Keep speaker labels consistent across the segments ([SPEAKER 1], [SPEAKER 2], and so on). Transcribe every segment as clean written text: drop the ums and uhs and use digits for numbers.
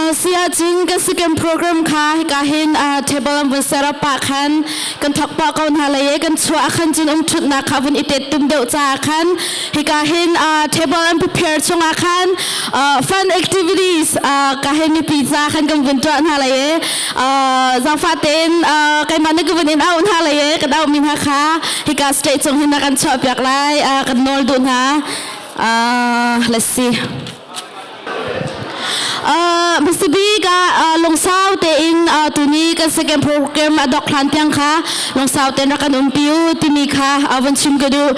[SPEAKER 1] Si ahcun kan second program kha hika hin table an vun set up pah khan kan thawk pah ko hna lai i kan chuah ah khan cun um ṭhutnak kha vun i tet tum deuh caah khan hika hin table an prepare chungah khan fun activities ka hin mipi ca khan kan vun tuah hna lai i zaangfah tein keimah nih ka vun in auh hna lai i kan auhmi hna kha hika stage cung hin na kan chuah piak lai kan nawl duh hna. Let's see. Mr. B ka lungsau tein tuni kan second program a dok hlan tiang kha lungsau tein rak kan umpi u timi kha van chim ka duh.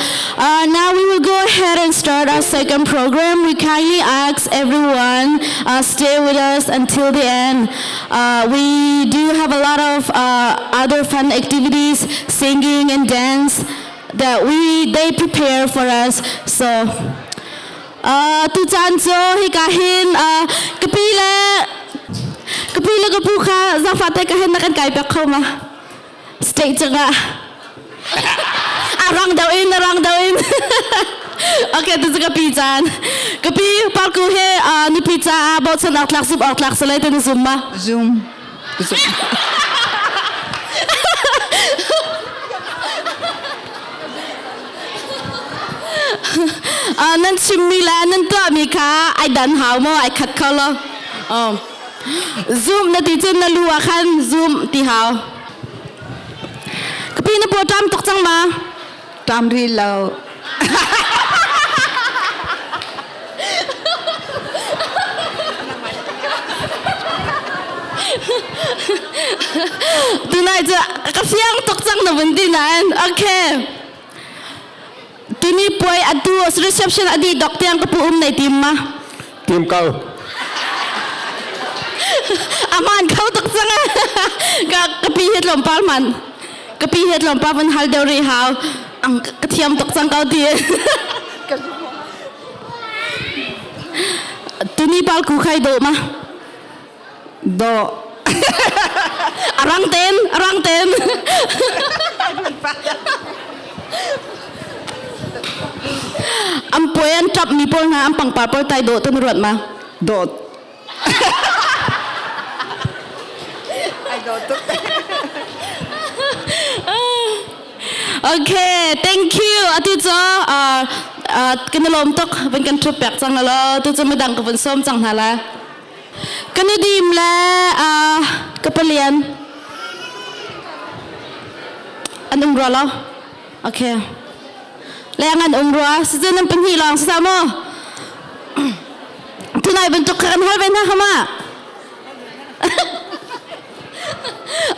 [SPEAKER 1] Now we will go ahead and start our second program. We kindly ask everyone stay with us until the end. We do have a lot of other fun activities, singing and dance that we they prepare for us. So tucaan cu hika hin ka pi le ka pi le ka pu kha zafate ka hin na kan kai piak kho ma state cungah a rang deuh in a rang deuh in okay tu cu ka pi caan ka pi parku he nupi caah bochan awk tlak zumh awk tlak salai te na zum ma
[SPEAKER 2] Zum. Zum.
[SPEAKER 1] Nan chimmi le nan tuahmi kha ai dan hau maw ai khat kho lo oh. Zoom na ti cun na lu ah khan zoom ti hau ka pi na paw ṭam tuk cang ma
[SPEAKER 2] Ṭam rih lo.
[SPEAKER 1] Tunai cu ka fiang tuk cang na vun ti nain okay Tuni puai atu reception adi dok tiang ka pu um nei tim ma?
[SPEAKER 3] Tim ko.
[SPEAKER 1] Aman kho tuk cang ka ka pi he tlawmpal man. Ka pi he tlawmpal van hal deuh rih hau. Ang ka thiam tuk cang ko ti. Tuni pal ku khai do ma?
[SPEAKER 2] Do.
[SPEAKER 1] Arang ten, arang ten. Am puai an tap mi pawl hna an pangpar pawl tai dawh tan ruat ma?
[SPEAKER 2] Dawt. Ai dawt tuk.
[SPEAKER 1] Okay, thank you. Atu cu kan i lawm tuk. Van kan thup pek cang la tu cu midang ka vun sawm cang hna la. Kan i dim le ka palian an um rua lo. Okay. Leng an um rua. Si cu nan pahnih lawng si sa maw? Tunai bantuk kha kan hal ve hna kha ma?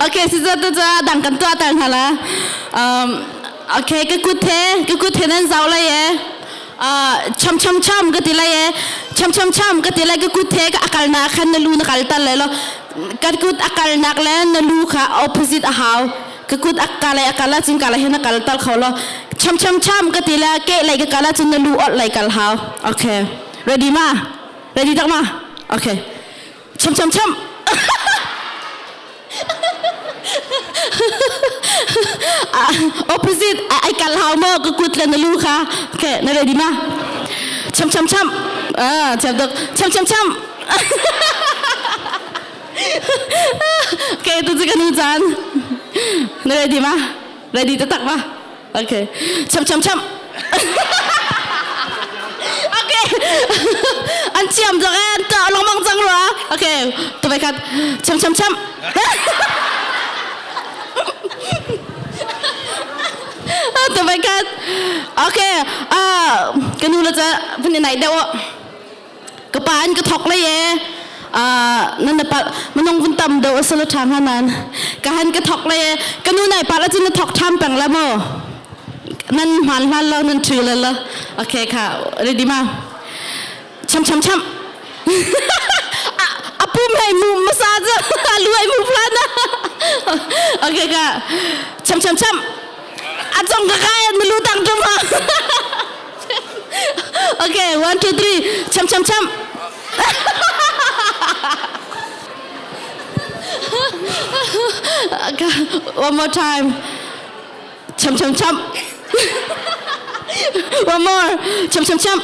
[SPEAKER 1] Okay, si tu cu dang kan tuah ter hna la. Okay, ka kut he, ka kut he nan zau lai e. Cham cham cham ka ti lai e. Cham cham cham ka ti lai ka kut he ka akal na khan na lu na kal tal lai lo. Ka kut akal nak le na lu kha opposite a hau. Ka kut akka lai akal la cun ka lai he na kal tal kho lo. Cham cham cham ka ti la ke lai ka kal la cun na lu ot lai kal hau. Okay. Ready ma? Ready tak ma? Okay. Cham cham cham. Opposite ai kal hau mo ka kut le na lu kha. Okay, na ready ma? Cham cham cham. Ah, cham tuk. Cham cham cham. Okay, tu chu kan u chan. Na ready ma? Ready ta tak ma? Okay. Cham cham cham. Okay. An chiam cang eh, an tah lengmang cang rua. Okay. Tu vai khat. Cham cham cham. Tu vai khat. Okay. Ah, ka nu le ca vun i naih deuh. Ka pa in ka thok lai e. Nan na pa manung vun tam deuh a sala ṭha hnga nan. Ka han ka thok lai e. Ka nu nai pa la cun na thok ṭham peng la maw? Nan hmaan hlan lo nan ṭhu le lo. Okay kha ready ma? Cham cham cham. A pum hei mu massage a lu ai mu plan. Okay ka cham cham cham. A cong ka kai na lu tang tum ha. Okay, one, two, three. Cham, cham, cham. Okay, one more time. Cham, cham, cham. One more. Cham, cham, cham.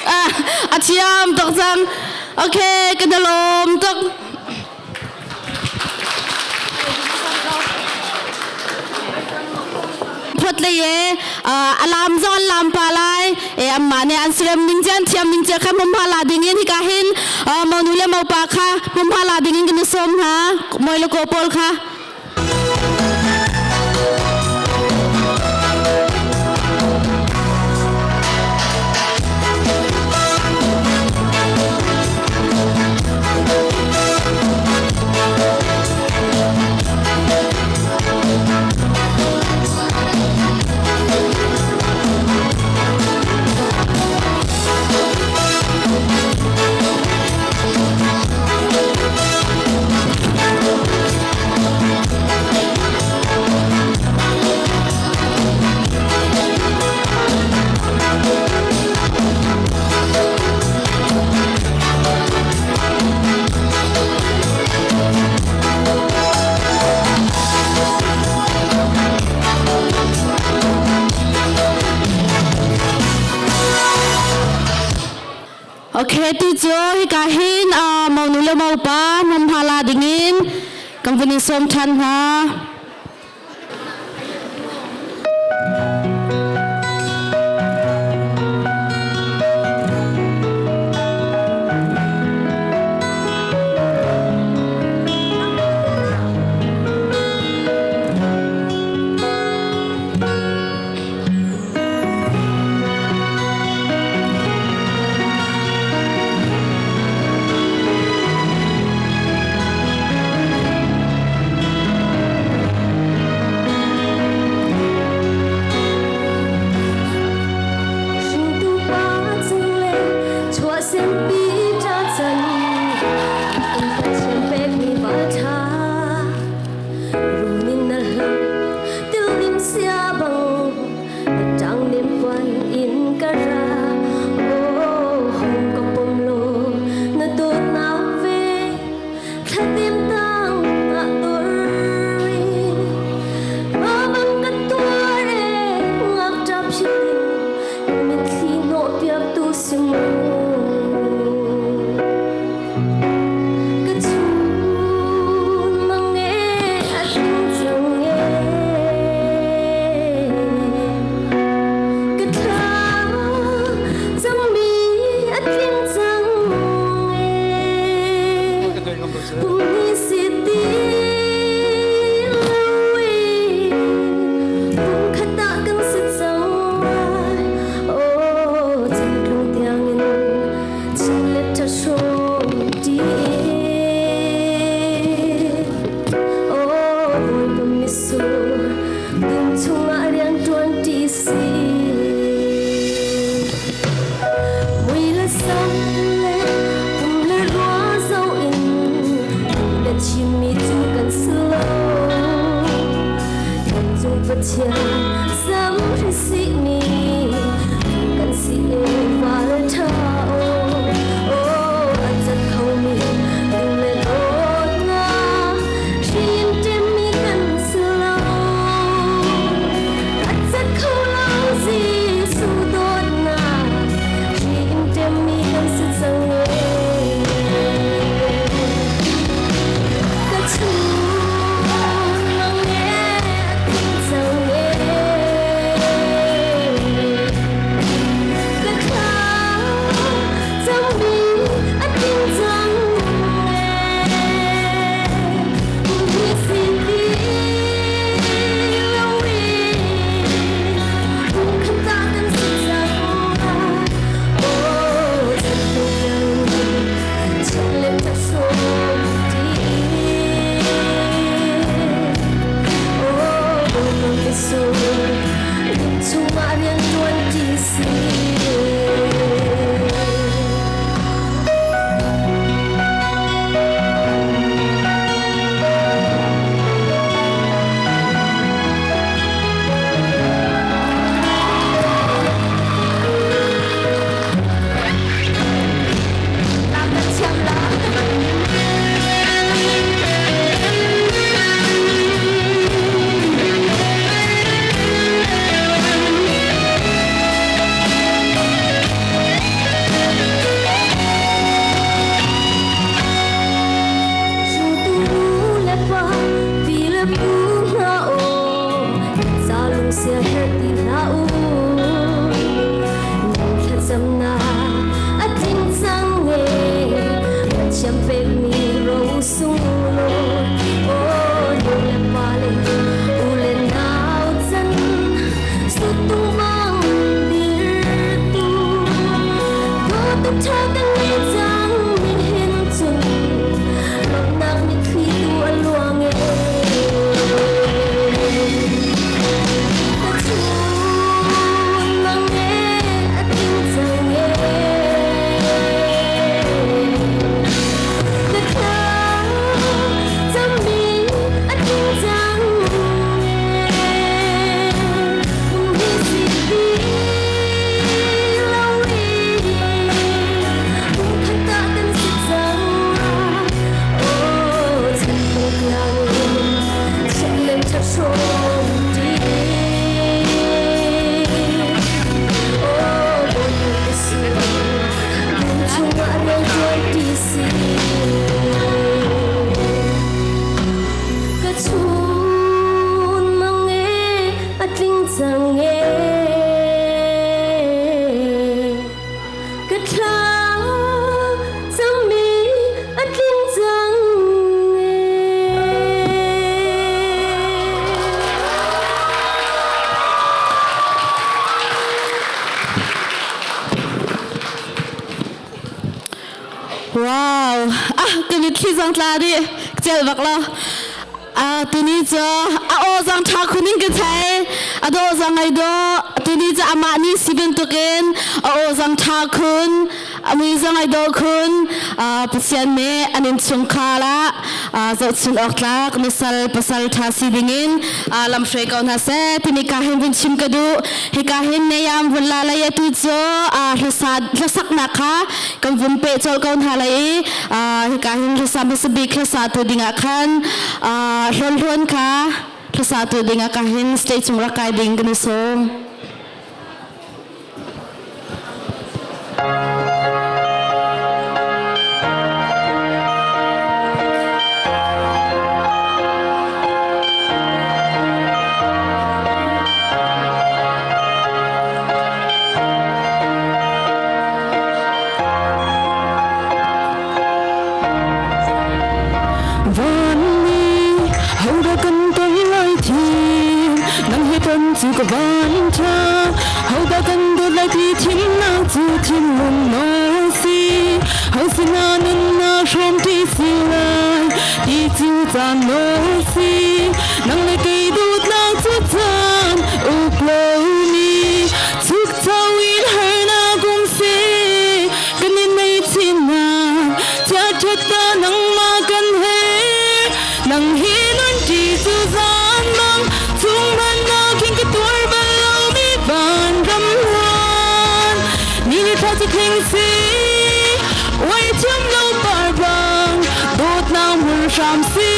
[SPEAKER 1] Ah, a thiam tuk cang. Okay, kan i lawm tuk. A lam zong an lam pa lai. E amma nih an surem ning cu an thiam ning cu kha hmumha la ding in hika hin monu le mopa kha hmumha la ding in kan sawm hna. Moi le ko pawl kha. Okay, tu cu hika hin monu le mopa hmamha la dingin kan vun in sawm ṭhan hna.
[SPEAKER 3] Hringtu pa cung le chuahsempi ṭa can in Pathian pekmi val ṭha Run in na hlam tildim sia bang na ṭang nem puan in ka ra. Oh, hong ka pom law na dawtnak ve thladim tang ah tur Mabang ka tuar e ngakṭap hitin mitthli hnawh piak tu si mu. Ka chun mang e a tling cang e ka thla cangmi a tling cang e pum si ti loin pum khat ah kan si cang lai. Oh, chan tiangin chin le ṭha hrawm ṭi. Oh, Bawipa mitsur dum chungah rian ṭuan ṭi si. Mui le sam le pum le rua zoh in le chimmi cu kan si lo. Kan cung Pathian sam simi kan si e val ṭha oh a cat khomi ding le dawtnak hrin ṭemmi kan si lo. A cat kho lo Jesuh dawtnak hrin ṭemmi kan si cang e. Ka chung mang e a tling cang e.
[SPEAKER 1] Ka mitthli zong tla dih. Cel bak lo. Tuni cu a aw zong ṭha khun in ka thei. A dawh zong ai dawh. Tuni cu amah nih si bantukin a aw zong ṭha khun, a mui zong ai dawh khun. Pathian nih an innchungkhar ah zohchun awk tlak nusal pasal ṭha si dingin lamhruai ko hna seh timi ka hin vun chim ka duh. Hika hin neyam vun la lei atu cu hlasaknak kha kan vun peh colh ko hna lai i hika hin hlasa hmasa bik hlasa tu dingah khan hlawn kha hlasa tu dingah ka hin stage cung rak kai ding kan i sawm.
[SPEAKER 4] Vanni hodah kan ton lai thim nang he ton cu ka van ṭha hodah kan dawt lai ti thimnak cu thinlung nawl si ho sinah nunnak hrawm ṭi si lai ti cu caan nawl si nang le kei dawtnak cu caan uk lomi chukcho in harnak um si kan i nei chinnak chia ṭhat ta nangmah kan he nang hi nun ṭi cu zan bang chung hmannak hin ka tuar bal lomi van ram hlan ni le thla cu thing si uai thiam lo par bang dawtnak hmur hram si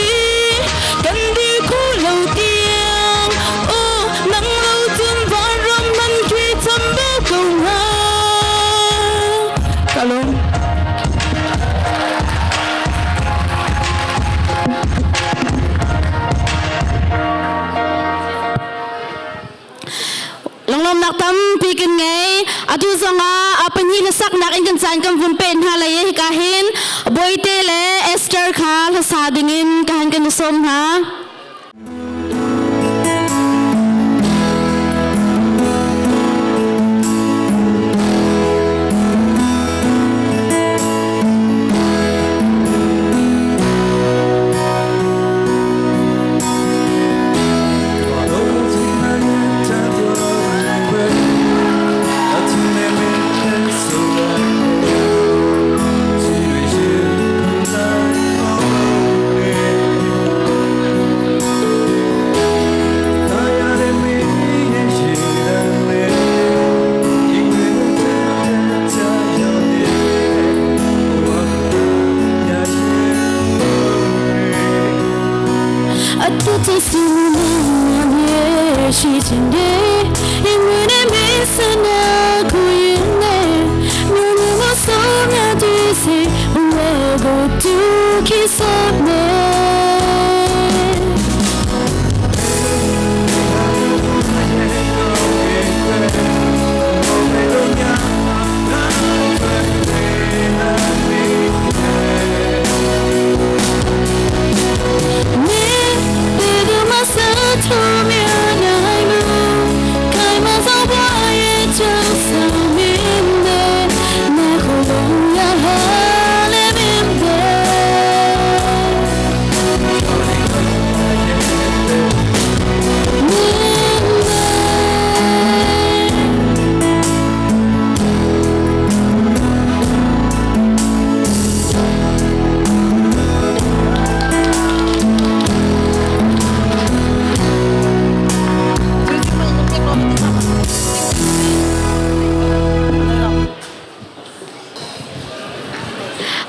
[SPEAKER 4] kan dir khu lo tiang oh nang lo cun vanram man khi cham bel ko hnga ka lung.
[SPEAKER 1] Lunglawmnak tampi kan ngei. Atu zongah a pahnih hlasaknak in kan caan kan vun peh hna lai i hika hin Bawite le Esther kha hlasa dingin ka han kan i sawm hna.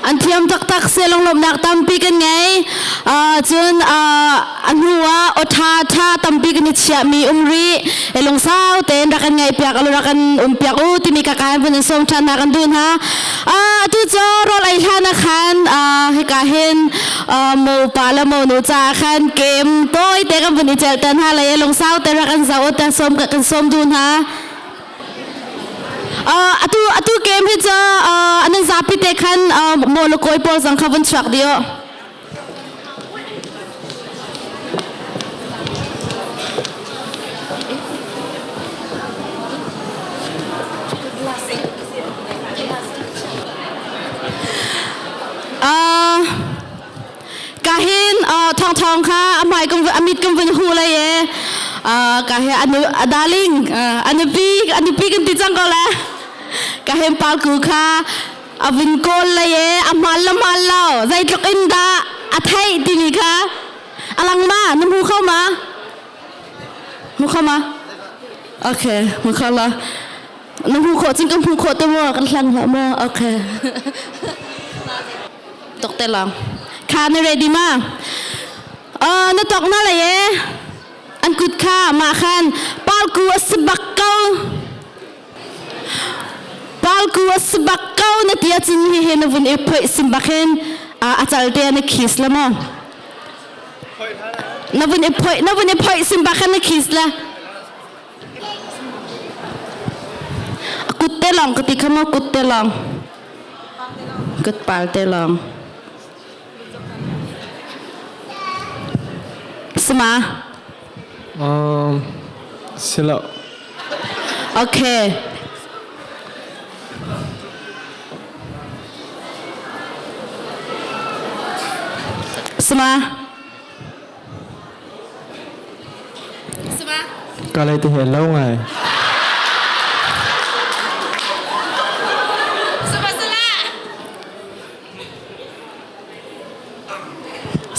[SPEAKER 1] An thiam taktak se lunglawmhnak tampi kan ngei. Cun a hnu ah aw ṭha ṭha tampi kan i chiahmi um rih. Lungsau tein rak kan ngaih piak alo rak kan um piak u timi ka kai vun in sawm ṭhan hna kan duh hna. Atu cu rawl ei hlan ah khan hika hin mo pa le mo nu ca khan kem tawi te kan vun i celh hna lai lungsau te rak kan zoh u ta sawm kan sawm duh hna. Atu atu game hi cu nan zapi te khan maw le kawi pawl zong kha vun chuak dih u. Thawng Thawng kha a hmai kan a mit kan vun hu lai e. Ka he anu a darling a nupi a nupi kan ti cang ko la. Ka hem palku kha a vun kawl lai e a hmal la hmal lo zeitluk in dah a theih timi kha a lang ma na hmu kho ma hmu kho ma okay hmu kho la na hmu khawh cun kan hmu khawh te maw kan hlang hlah maw okay tok te lang kha na ready ma na tok na lai e an kut kha ma khan palku a si bak ko Palku a si bak ko na ti ahcun hihi na vun i phoih sim bak hin a cal te na kiss la maw? Na vun i phoih na vun i phoih sim bak hin na kiss la. A kut te lawng ka ti kha maw kut te lawng. Kut pal te lawng. Sima.
[SPEAKER 5] Si lo.
[SPEAKER 1] Okay. Sima. Sima.
[SPEAKER 5] Ka lei te he lo ngai.
[SPEAKER 1] Sima sala.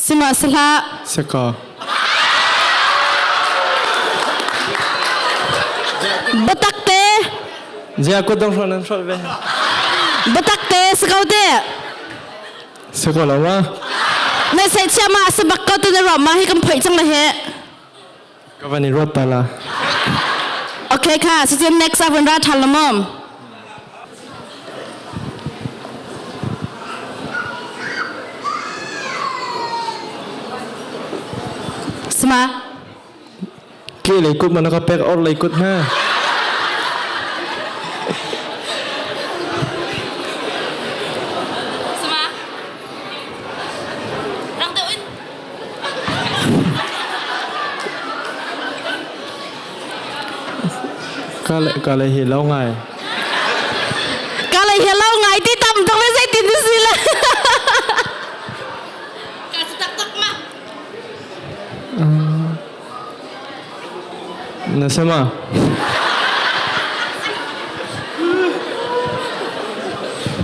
[SPEAKER 1] Sihmanhsehlah
[SPEAKER 5] Si ko.
[SPEAKER 1] Biatak te.
[SPEAKER 5] Zia kut dong hrawh nan hrawh ve.
[SPEAKER 1] Biatak te si ko te.
[SPEAKER 5] Si ko lo ma.
[SPEAKER 1] Na sei chia ma si bak ko te na ro ma hi kan phoih cang la he.
[SPEAKER 5] Ka van i ruat ta la.
[SPEAKER 1] Okay kha, si cun next ah van ra ṭhan la mom. Sama.
[SPEAKER 5] Ke lei kut mana ka pek or lei kut ha.
[SPEAKER 1] Sama. Rang deuh in.
[SPEAKER 5] Ka le hi lo ngai.
[SPEAKER 1] Ka le hi lo ngai ti tam tuk le zeitin na si le. Ka si taktak ma.
[SPEAKER 5] Na sama.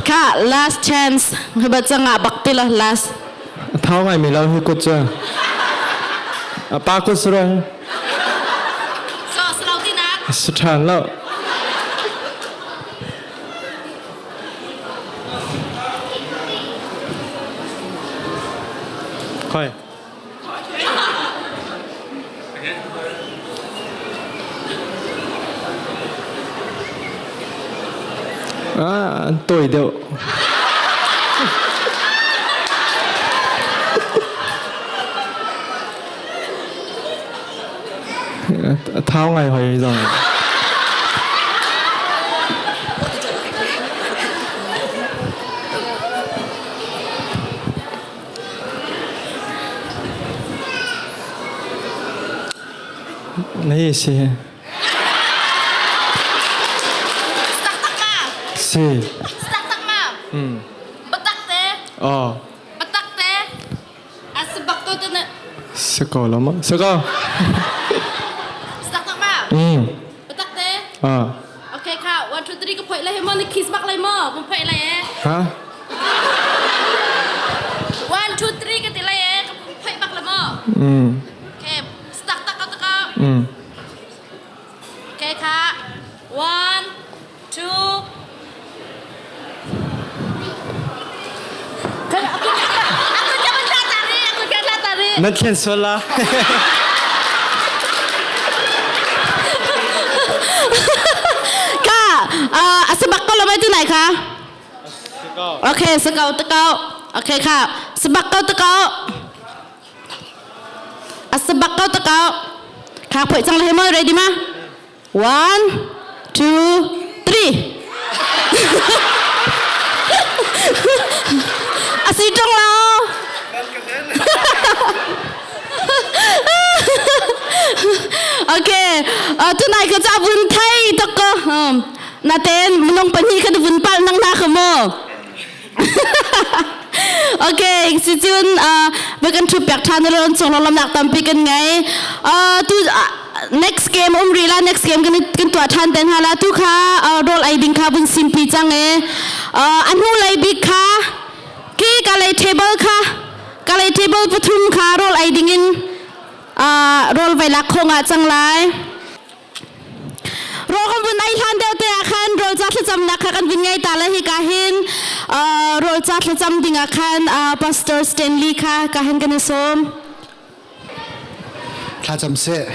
[SPEAKER 1] Ka last chance. Ba changa bak ti la last.
[SPEAKER 5] A thau ngaimi lo hi kut cu. A pa kut si rua. Si ṭhan lo. Khoi. Ah, an tawi deuh. A thau ngai hoi zong. Na hi si. Si.
[SPEAKER 1] Tak ma. Batak te.
[SPEAKER 5] Oh.
[SPEAKER 1] Batak te. Asbak to te na.
[SPEAKER 5] Sako lo ma. Sako.
[SPEAKER 1] Tak tak ma. Batak te.
[SPEAKER 5] Ah.
[SPEAKER 1] Okay kha 1 2 3 ka phoi lai he mo ni kiss bak lai mo. Kun phoi lai e.
[SPEAKER 5] Ha?
[SPEAKER 1] 1 2 3 ka ti lai e. Ka phoi bak lai mo. Okay. Tak tak ka tak. Okay kha 1 2 Aku jangan tarik.
[SPEAKER 5] Na thlen sual la.
[SPEAKER 1] Ka, asabak ko lo mai tu nai kha? Okay, sakau takau. Okay kha, sabak ko takau. Asabak ko takau. Kha phoi chang le mo ready ma? One, two, three. Asi tong lo. Okay, tunai ka cha vun thai tok ko. Na ten minung pahnih kha vun pal nang na kha mo. Okay. Okay, si cun va kan thu pek than lo chung lo lamnak tampi kan ngei. Tu next game um ri la next game kan kan tuah than ten hala tu kha rol ai ding kha bun simpi chang e. A hnu lei bik kha ki ka lei table kha ka lei table pathum kha rol ai ding in rol vai lak khong ah cang lai. Rawl kan vun ei hlan deuh te ah khan rawl ca thlacamnak kha kan vun ngei ta le hika hin rawl ca thlacam ding ah khan Pastor Stanley kha ka hin kan i sawm.
[SPEAKER 6] Thlacam seh.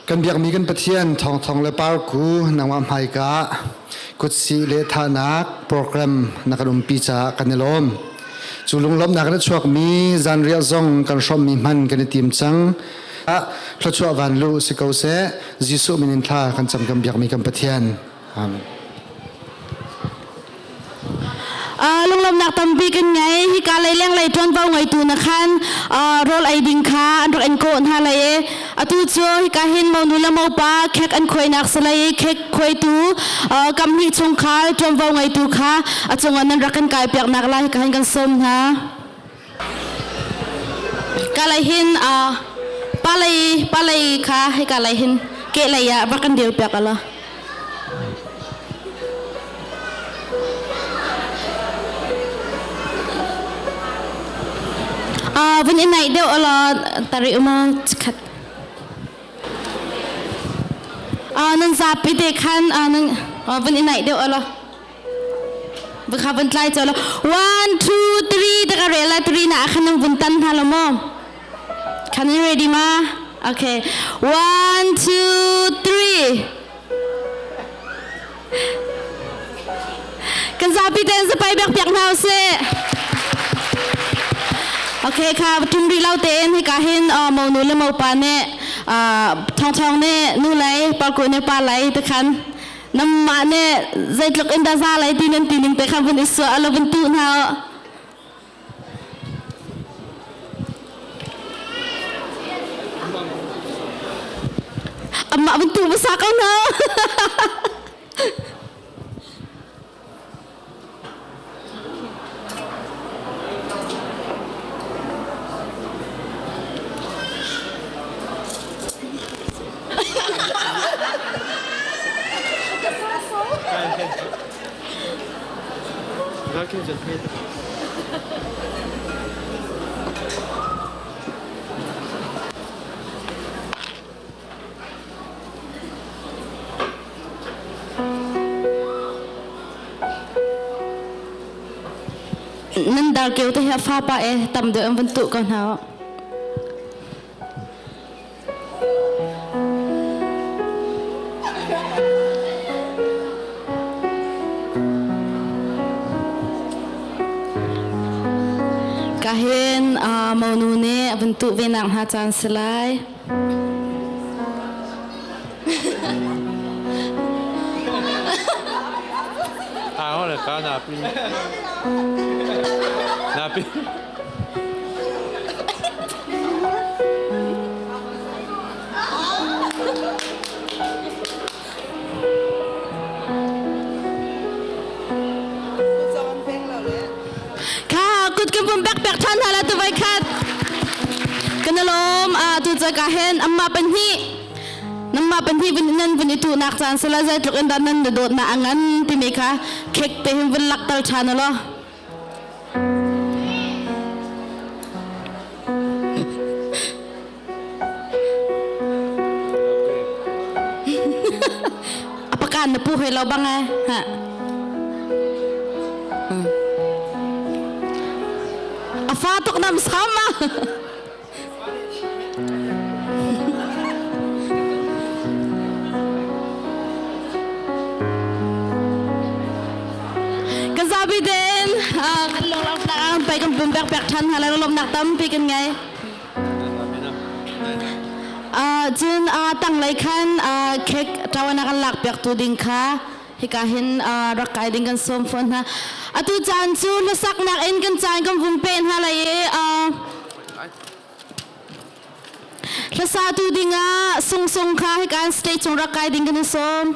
[SPEAKER 6] Kan biakmi kan Pathian thawngthawng le parku nangmah hmaika kutsi le thahnak program na kan umpi caah kan i lawm. Cu lunglawmhnak in a chuakmi zanriah zong kan hrawmmi hman kan i tim cang. Thluachuah van lu si ko seh. Jesuh min in thla kan cam kan biakmi kan Pathian. Amen.
[SPEAKER 1] Lunglawmnak tampi kan ngei. Hika lei lenglei ṭuanvo ngeitu na khan rawl ei ding kha an rak in kawh hna lai i atu cu hika hin monu le mopa khek an khuainak si lai i khek khuaitu kamhnih chungkhar ṭuanvo ngeitu kha a cungah nan rak kan kai piaknak lai hika hin kan sawm hna. Ka lei hin palei palei kha hika lei hin ke lei ah rak kan dir piak ala. Vun i naih deuh ala tari uma khat. Nan zapi te khan nan vun i naih deuh ala. Baka vun tlai cho lo. 1 2 3 ta ka rel la 3 na khan nan vun tan hna lo mo. Kan you ready ma? Okay. 1 2 3. Kan zapi ten zapai bek piak hna usih. Okay kha tum ri lo tein hika hin mo nu le mo pa nih thong thong nih nu lei parku nih pa lei te khan namah nih zeitluk in dah za lai ti nan ti ning te kha vun i suah lo vun tu hna amah vun tu basa ko hna. Nan darkeu te hi a fa pa e tam deuh an van tuh ko hna. Kahin monu nih a van tuh ve nak hna caan si lai.
[SPEAKER 5] Ahora ka napi. Napi.
[SPEAKER 1] Kha kut kan pum bek bek than hala tu vai khat. Kan alom a tu cha ka hen amma panhi namma panhi vun nan vun itu nak chan sala zai tluk in dan nan dot na angan ti me kha khek te him vun lak tal than lo. Apakan na pu hoi lo bang eh ha. A fa tuk nam sama. Kan zapi den kan lung lam nak pai kan pum pek pek than hala lom nak tampi kan ngai. Cun tanglei khan khek ṭawan a kan lakpiak tu ding kha hika hin rak kai ding kan sawm fawn hna. Atu caan cu hlasaknak in kan caan kan vung pe hna lai i hlasa tu dingah sungsung kha hika stage cung rak kai ding kan i sawm.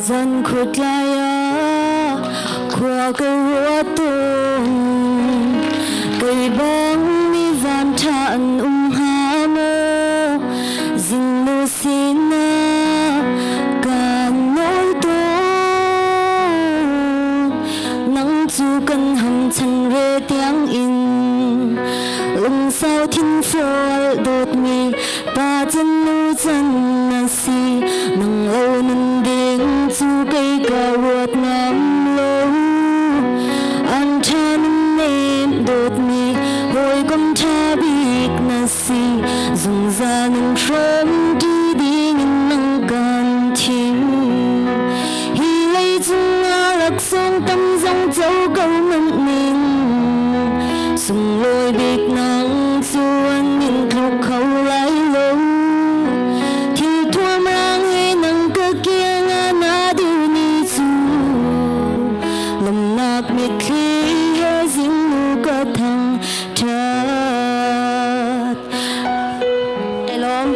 [SPEAKER 3] Zan khuatlai ah khua ka ruat tawn. Kei bang mi van ṭha an um hnga maw? Zingnu sinah kaan nawl tawn. Nang cu kan ham chan re tiang in lungsau thinfual dawtmi pa can nu can na si. Nang lo nun ding cu kei ka ruat ngam lo. An ṭha nun nem dawtmi hawikom ṭha bik na si. Zungzal nung hram ti ding in nang kan thim. Hi lei cungah laksawng tam zong co ko manh ning. Sunglawi bik nang cu an in tluk kho lai lo. Thil thuam rang he nang ka kiang ah na dir ni cu lawmhnak mitthli he zingnu ka thang ṭhat. Elom.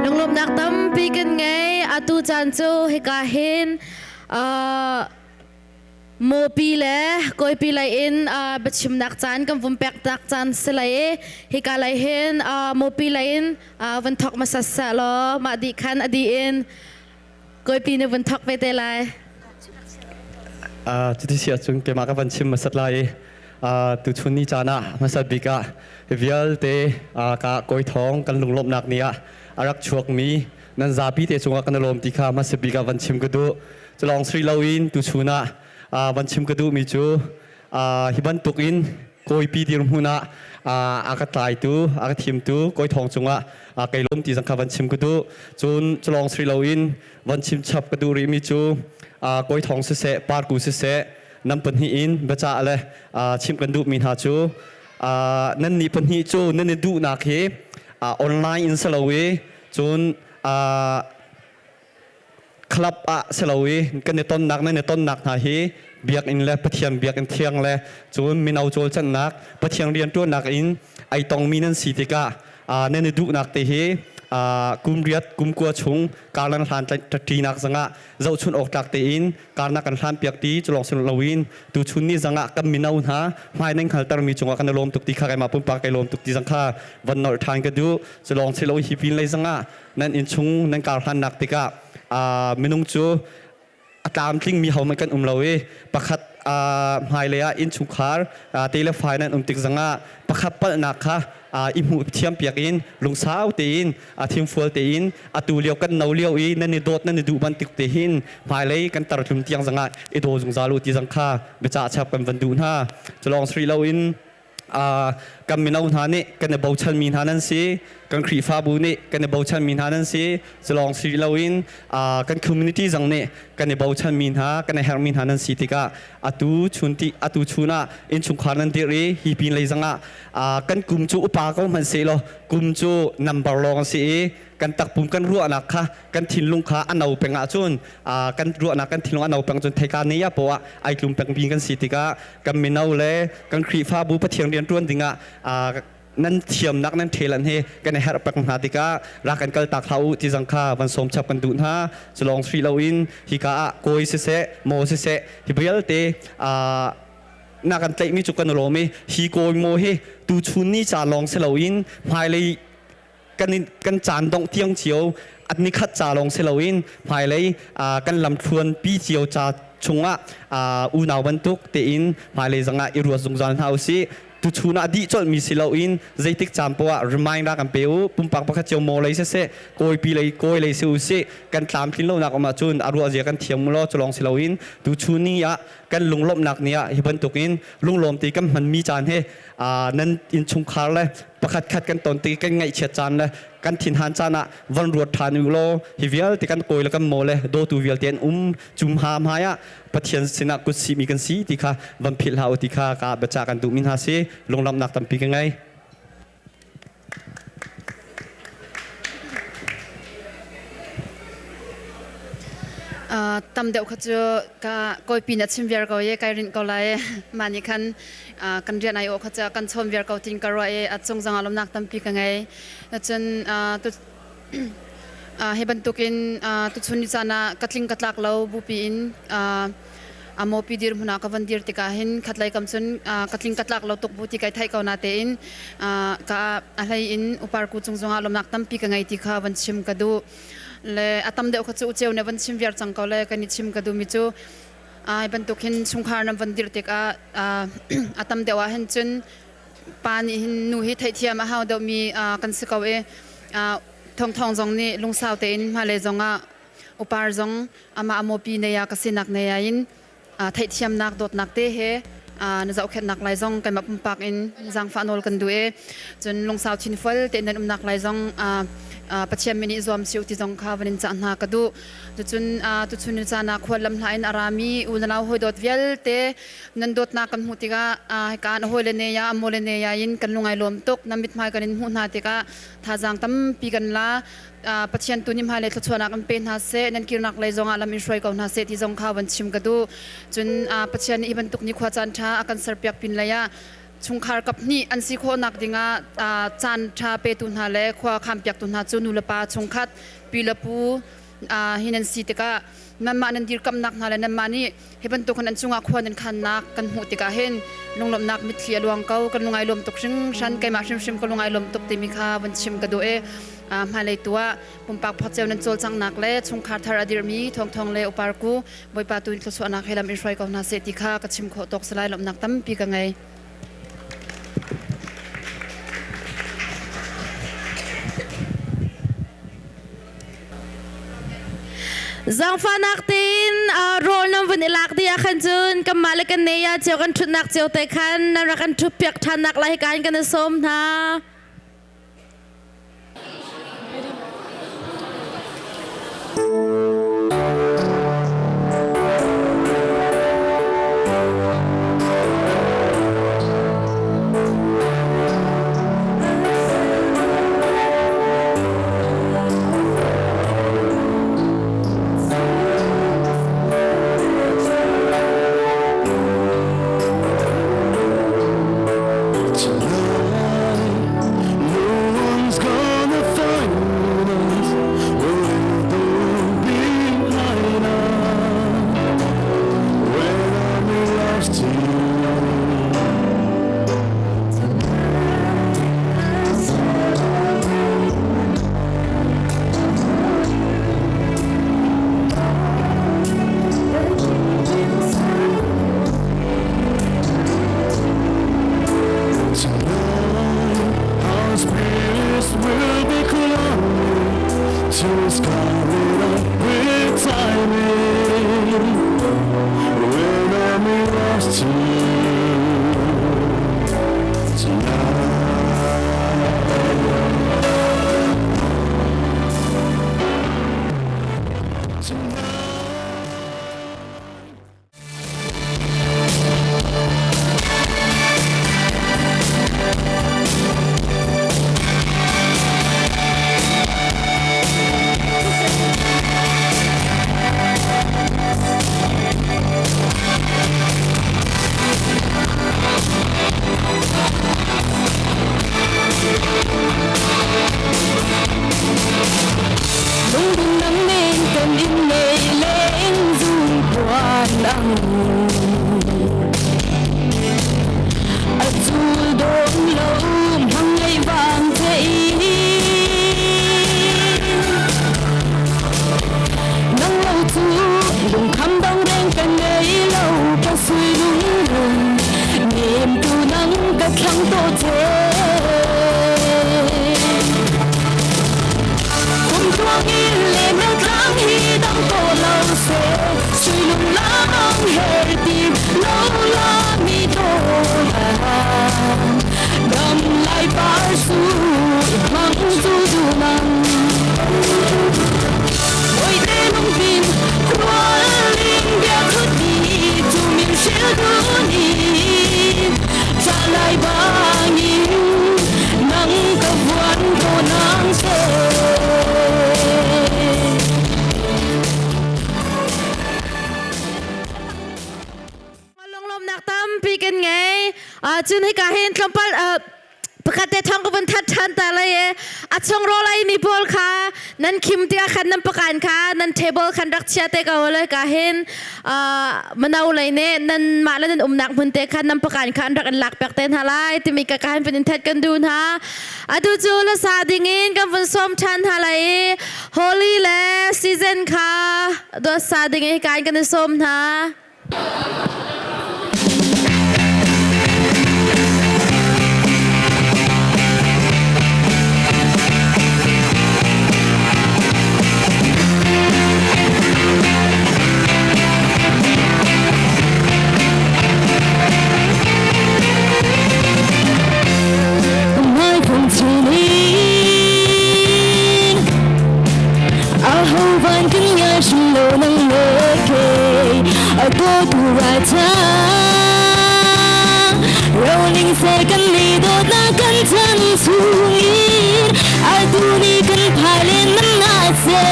[SPEAKER 1] Lunglawmhnak tampi kan ngei. Atu caan cu hika hin Mawpi le kawipi lei in biachimnak caan kan vun peknak caan si lai i hika lei hin mawpi lei in vun thawk hmasa seh law mah dih khan a dih in kawipi nih vun thawk ve te lai.
[SPEAKER 5] Cuti si ahcun keimah ka van chim hmasat lai i tuchun ni caan ah hmasat bik ah vialte ka kawi thawng kan lunglawmhnak ni ah a rak chuakmi nan zapi te cungah kan i lawm ti kha hmasa bik ah van chim ka duh. Culawng sri loin tuchun ah van chim ka duhmi cu hi bantuk in kawipi dirhmun ah a ka tlaitu a ka thimtu kawi thawng cungah kai lawm ti zong kha van chim ka duh. Cun culawng sri loin van chim chap ka duh rihmi cu kawi thawng siseh parku siseh nan pahnih in biacah le chim kan duhmi hna cu nan nih pahnih cu nan i duhnak hi online in si lo i cun club ah si lo i kan i tonnak nan i tonnak hna hi biakinn le Pathian biakinn thiang le cun mino cawlcanghnak Pathian rianṭuannak in ai tongmi nan si tikah nan i duhnak te hi kum riat kum kua chung karlan hlan ṭinak zangah zohchun awk tlak tein karnak kan hlan piak ti cu lawng si loin tuchun ni zangah kan mino hna hmai nan hngaltermi cungah kan i lawm tuk ti kha keimah pumpak kai lawm tuk ti zang kha van nolh ṭhan ka duh. Cu lawng si lo hi pin lei zangah nan innchung nan kar hlannak tikah minung cu a tlamtlingmi hohmanh kan um lo i pakhat hmailei ah innchungkhar te le fai nan um tik zangah pakhat palhnak kha i hmuh thiam piak in lungsau tein thimfual tein atu lio kan no lio i nan i dawt nan i duh bantuk te hin hmailei kan tartlum tiang zangah i daw zungzal u ti zang kha biacah chap kan van duh hna. Culawng sri loin kan mino hna nih kan i bochanmi hna nan si, kan Khrihfabu nih kan i bochanmi hna nan si. Culawng si loin kan community zong nih kan i bochanmi hna, kan i herhmi hna nan si tikah atu chun ti atu chun ah innchungkhar nan dirh i hi pin lei zangah kan kum cu upa ko hmanh seh law kum cu number lawng a si i kan takpum kan ruahnak kha kan thinlung kha a no peng ahcun kan ruahnak kan thinlung a no peng cun theika ne ya poah ai tlum peng bi kan si tikah kan mino le kan Khrihfabu Pathian rian ṭuan dingah nan thiamnak nan ṭhelan hi kan i herh peng hna tikah rak kan kal tak hlah u ti zang kha van sawm chap kan duh hna. Culawng sri loin hika ah kawi siseh maw siseh hi vialte na kan tlaihmi cu kan lawm i hi kawi maw hi tuchun ni ca lawng si loin hmailei kan kan caan dongh tiang cio at nikhat ca lawng si loin hmailei kan lamthluan pi cio ca chungah unau bantuk tein hmailei zangah i ruat zungzal hna usih. Tuchun ah dih colhmi si loin zeitik caan poah ah remind ra kan pe u. Pumpak pakhat cio maw lei siseh kawipi lei kawi lei si usih kan tlamtlin lonak um ahcun a ruah zia kan thiam mu law. Culawng si loin tuchun ni ah kan lunglawmhnak ni ah hi bantukin lunglawm ti kan hmanmi caan hi nan innchungkhar le pakhat khat kan ton ti kan ngaihchiat caan le kan thinhan caan ah van ruat ṭhan u law hi vialte kan kawi le kan maw le dawtu vialte an um cum ha hmai ah Pathian sinah kut sihmi kan si ti kha van philh hlah u ti kha ka biacah kan duhmi hna si. Lunglawmhnak tampi ka ngei.
[SPEAKER 7] Tam deuh kha cu ka kawipi na chim viar ko i kai rinh ko lai. Mah nih khan kan rian ai awh kha cu kan chawn viar ko tin ka ruah i a cung zong ah lawmnak tampi ka ngei. Cun hi bantukin tuchun ni caan ah ka tling ka tlak lo bupi in a mawpi dirhmun ah ka van dir tikah hin khatlei kam cun ka tling ka tlak lo tuk bu ti kai theih ko na tein ka a hlei in uparku cung zongah lawmnak tampi ka ngei ti kha van chim ka duh. Le a tam deuh kha cu uceu ne van chim viar cang ko le kan i chim ka duhmi cu ai bantuk hin chungkhar nan van dir tikah a tam deuh ah hin cun pa nih hin nu hi theihthiam a hau deuhmi kan si ko i thongthong zong nih lungsau tein hmailei zongah upar zong amah a mawpi nei ah ka sinak nei ah in theihthiamnak dawtnak te he na zohkhenhnak lai zong keimah pumpak in zaangfah nawl kan duh i cun lungsau thinfual tein nan umnak lai zong Pathian min i zuam si u ti zong kha van in cah hna ka duh. Cucun tuchun ni caan ah khual lam hla in a rami unau hawi dawt vialte nan dawtnak kan hmuh tikah hika na hawile ne ya amawle ne ya in kan lungai lawm tuk nan mithmai kan in hmuh hna tikah thazaang tampi kan la. Pathian tu nih hmailei thluachuahnak in pe hna seh, nan kirnak lei zongah lam in hruai ko hna seh ti zong kha van chim ka duh. Cun Pathian nih hi bantuk ni khua caan ṭha a kan serpiak pin lei ah chungkhar kap hnih an si khawhnak dingah caan ṭha petu hna le khua khampiaktu hna cu nu le pa chungkhat pi le pu hi nan si tikah nanmah nan dirkamnak hna le nanmah nih hi bantuk an cungah khua nan khannak kan hmuh tikah hin lunglawmhnak mitthli a luang ko. Kan lungai lawm tuk hringhran. Keimah hrimhrim ka lungai lawm tuk timi kha van chim ka duh i hmailei tu ah pumpak phawceu nan cawlcanghnak le chungkhar thar a dirmi thawngthawng le uparku Bawipa tu in thluachuahnak he lam in hruai ko hna seh ti kha ka chim khawh tawk salai. Lawmhnak tampi ka ngei.
[SPEAKER 1] Zangfahnak tein rawl nan vun i lak dih ah khan cun kanmah le kan ne ya cio kan ṭhutnak cio te khan nan rak kan ṭhut piak ṭhannak lai hika in kan i sawm hna.
[SPEAKER 4] No one's gonna find us. We'll be behind us when I'm lost to you. Tonight, our spirits will be climbing to the sky with with timing. When I'm lost to you tonight. Tonight.
[SPEAKER 8] Lungdun nam men kan in nei leng zun puan ang a cul dawm lo hmang ngei vang thei nang lo cu lungkham dong reng kan ngei lo ka sui lung lung nem tu nang ka thlang to che kum tuang in le na tlang hi dang to lo se sui lung lang her ti lo la mi to dam lai par su mang zu du nang ôi tê lung tin khual linh bia khut đi chu min sil du ni trả lại bangin.
[SPEAKER 1] Lawmhnak tampi kan ngei. Cun hika hin tlawmpal pakhat te thong ka vun that ṭhan ta lai e. A chung rawl ei mi pawl kha nan khim tiah khan nan pakan kha nan table khan rak chia te ko le ka hin mano lei ne nan mah le nan umnak hmun te khan nan pakan kha an rak in lak pek te hna lai timi ka ka hin vun in that kan duh hna. Atu cu la sa ding in kan vun sawm ṭhan hna lai i Holi le season kha dawt sa ding in hika in kan i sawm hna.
[SPEAKER 8] Rolling second ni dawt na kan chan chungin atu ni kan phai len nan na se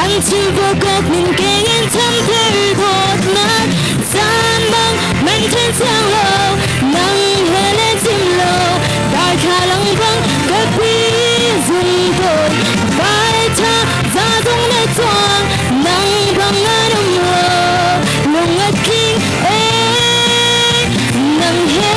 [SPEAKER 8] an chim vô cốc min kengin cham thir dawt nak caan bang men then siang lo nang he le chim lo dai kha lang bang ka pi zum tôi vai cha za dung na chuang nang bang an um lo lung a king e nang he.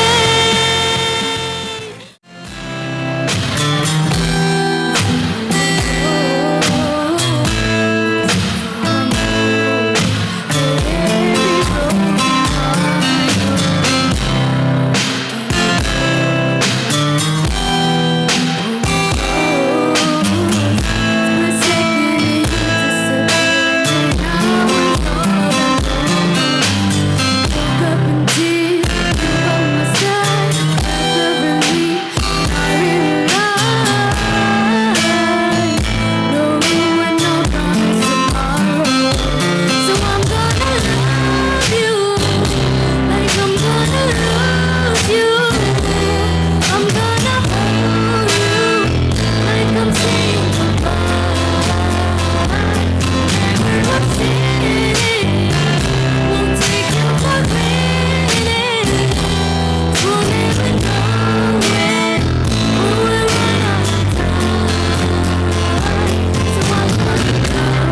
[SPEAKER 3] So I'm gonna love you like I'm gonna lose you. I'm gonna hold you like I'm saying goodbye. Never upset, won't take you for granted. We'll never know it. We'll run out of time. So I'm gonna love you. Gonna lose you. I'm gonna love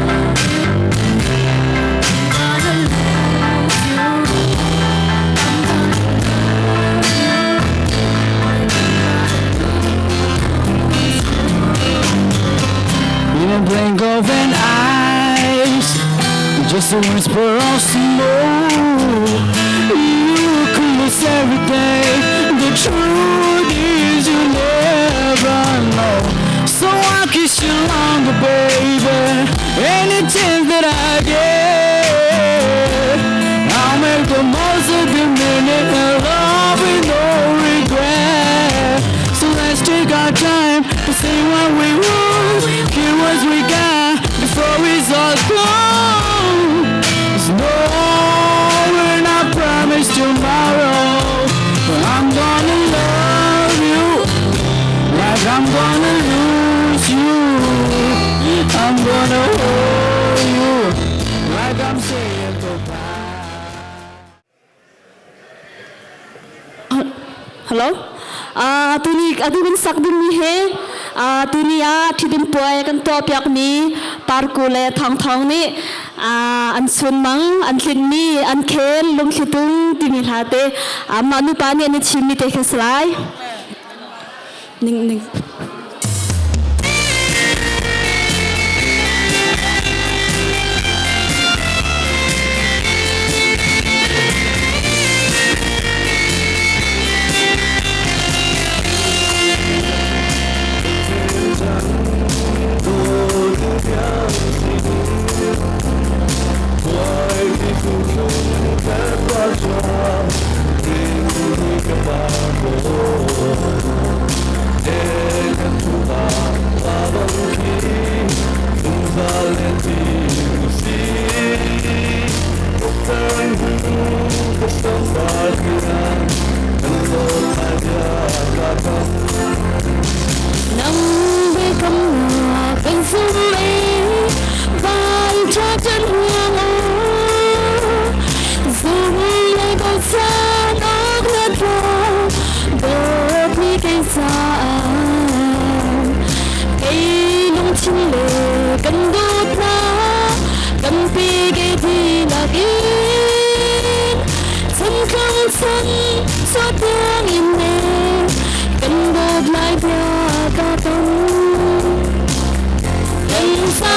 [SPEAKER 3] you.
[SPEAKER 4] In a blink of an eye, just a whisper of smoke. You could lose every day. The truth is you never know. So I'll kiss you longer, baby. Any chance that I get, I'll make the most of the minute and love with no regret. So let's take our time to say what we want, hear what we got before it's all gone. 'Cause no, we're not promised tomorrow, but I'm gonna love you like I'm gonna lose you. I'm gonna hold you like I'm saying goodbye.
[SPEAKER 1] Hello. Tuni atu kan sak ding mi he tuni ah ṭhitum puai kan tuah piak mi Parku le Thawng Thawng nih an chunmang an tlinh mi an khel lungthli tung timi hla te mah nupa nih an i chim mi te kha si lai. Ning ning.
[SPEAKER 8] Nang be kam kan zum e van cha chan huang o zum. Kan dawtnak tampi ke dihlak in chan tlang chan chuah tiang in ne kan dawt lai bia ka kam. Kan sa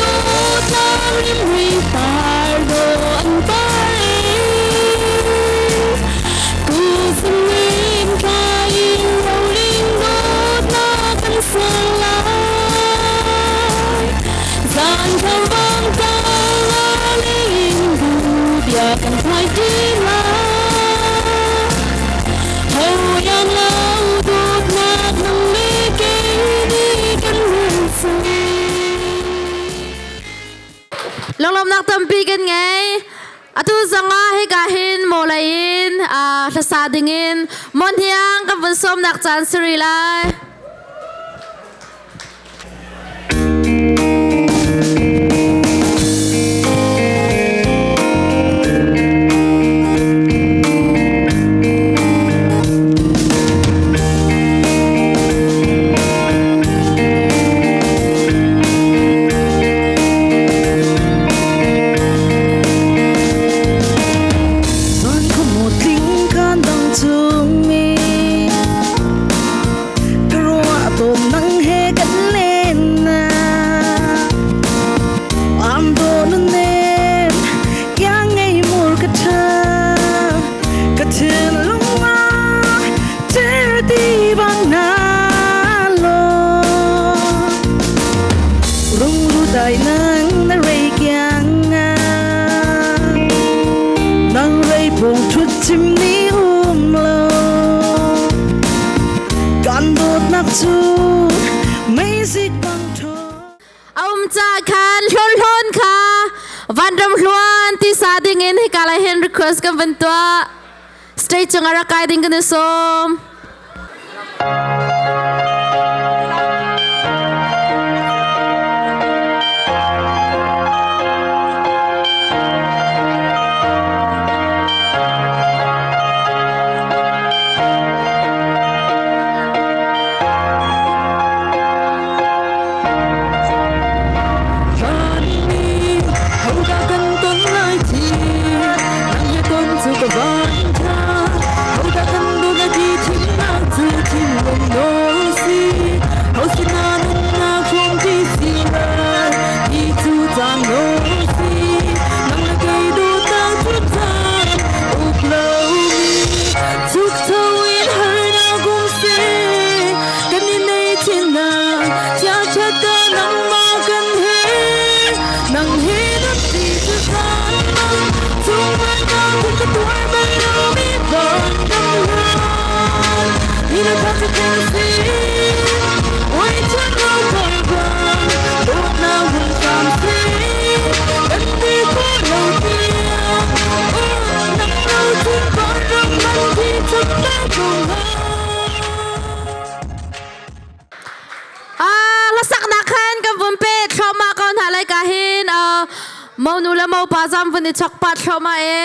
[SPEAKER 8] dawtnak rimri par do an par e tu zingin thla in roling dawtnak kan sang lai. Zan thar bang ta leng bu bia kan phai ti lai. Ho yang lo dawtnak nang le kei nih kan rel cang.
[SPEAKER 1] Lunglawmhnak tampi kan ngei. Atu zongah hika hin mawlei in hlasa dingin Mon Hiang kan vun sawmnak caan si rih lai.
[SPEAKER 8] Van khuamu tling khan dang chung i ka ruah tawn nang he kan len na am do nu nem kyang ngei mur ka tha ka thinlung ah ter ti bang na lo rung ru dai nang na rei kyang nga nang rei pong thut chim ni um lo kan dawtnak cu meizik bang tho.
[SPEAKER 1] A um ca khan hlon hlon kha vanram hluan ti sa ding in hika lai hin request kan van tuah. Stage cung ah rak kai ding kan i sawm.
[SPEAKER 4] Vanmi hodah kan ton lai ti nang he ton cu ka van tha hodah kan dawt lai ti thimnak cu thinlung nawl si ho sinah nunnak hrawm ti si lai ti cu caan nawl si nang le kei dawtnak cu caan uk lomi chuk tho in harnak um seh kan i nei chinnak chia that ta nangmah kan he nang he dot ti cu caan mang chung van ka kun ka tuar bal lomi van dam hlan ni le tha cu kan si oi chan ro par bang dawtnak hun sam si kan ti ko lo tiang oh nang lo cun van ram man thi chak ta ko
[SPEAKER 1] Ah, hlasaknak khan kan vun pet thluahmah ko hna lai ka hin. Monu le mopa zam vun i chok pat thluahmah e.